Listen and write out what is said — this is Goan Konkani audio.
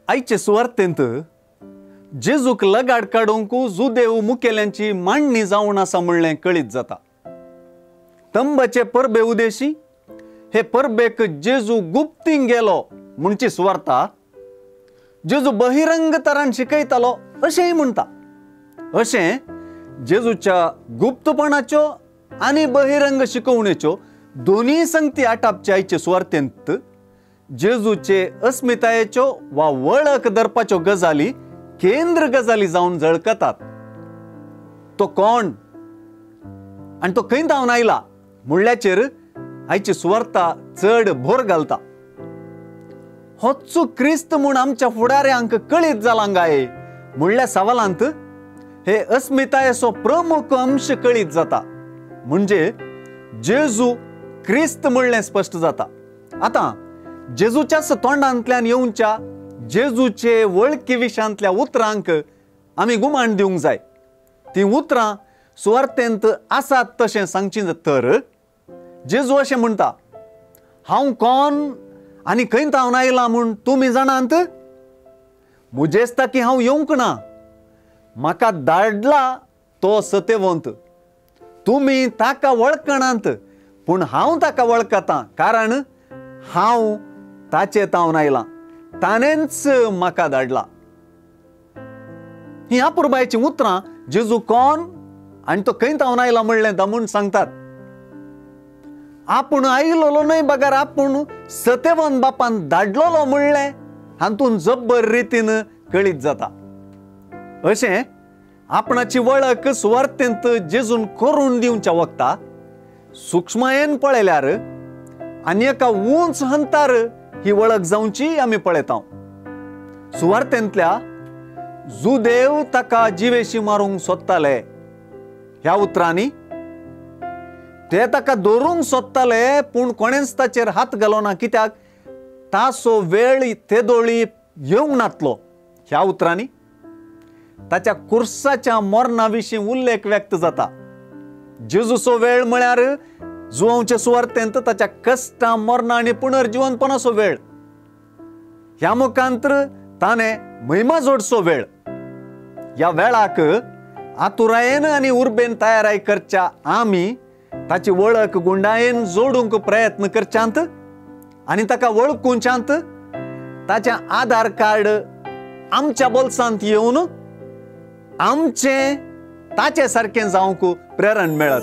आयचे सुवार्तेंत जेजूक लगाड काडूंक जुदेव मुखेल्यांची मांडणी जावन आसा म्हणलें कळीत जाता। तंबाचे परबे उदेशी हे परबेक जेजू गुप्तीन गेलो म्हणची सुवार्ता जेजू बहिरंग तरान शिकयतालो अशेंय म्हणटा। अशें जेजूच्या गुप्तपणाच्यो आनी बहिरंग शिकवणेच्यो दोनूय संगती आटापचे आयचे सुवार्तेंत जेजूचे अस्मितायेच्यो वा वळख धरपाच्यो गजाली केंद्र गजाली जावन झळकतात। तो कोण आनी तो खंय धांवन आयला म्हणल्याचेर आयची सुवार्ता चड भोर घालता। होच क्रिस्त म्हूण आमच्या फुडाऱ्यांक कळीत जालां काय म्हणल्या सवालांत हे अस्मितायेचो प्रमुख अंश कळीत जाता, म्हणजे जेजू क्रिस्त म्हणलें स्पश्ट जाता। आतां जेजूच्याच तोंडांतल्यान येवच्या जेजूचे वळखी विशांतल्या उतरांक आमी गुमान दिवंक जाय। ती उतरां सुवार्तेंत आसात तशें सांगची तर जेजू अशें म्हणटा, हांव कोण आनी खंय थावन आयला म्हूण तुमी जाणात? म्हजेच की हांव येवंक ना, म्हाका धाडला तो सतेवंत। तुमी ताका वळखनात, पूण हांव ताका वळखतां, कारण हांव ताचे थावन आयलां, ताणेंच म्हाका धाडला। ही अपुरबायेचीं उतरां जेजू कोण आनी तो खंय थावन आयला म्हणलें दामून सांगतात। आपूण आयलोलो न्हय बगर आपूण सतेवन बापान धाडलोलो म्हणलें हातून जब्बर रितीन कळीत जाता। अशें आपणाची वळख सुवार्तेंत जेजून करून दिवच्या वखता सुक्ष्मायेन पळयल्यार आनी एका उंच हंतार ही वळख जावची आमी पळयता। सुवार्तेंतल्या जुदेव ताका जिवेशी मारूंक सोदताले ह्या उतरांनी ते ताका धरूंक सोदताले, पूण कोणेंच ताचेर हात घालो ना, कित्याक तासो वेळ तेदोळी येवंक नातलो। ह्या उतरांनी ताच्या कुर्साच्या मरणा विशीं उल्लेख व्यक्त जाता। जेजूचो वेळ म्हळ्यार जुवांचे सुवार्तेंत ताच्या कश्टां मरणा आनी पुनर्जिवनपणाचो वेळ। ह्या मुखांतर ताणें महिमा जोडचो वेळ। ह्या वेळाक आतुरायेन आनी उर्बेन तयाराय करच्या आमी ताची वळख गुंडायेन जोडूंक प्रयत्न करच्यांत आनी ताका वळखुच्यांत ताचें आधार कार्ड आमच्या बोल्सांत येवन आमचें ताचे सारकें जावंक प्रेरण मेळत।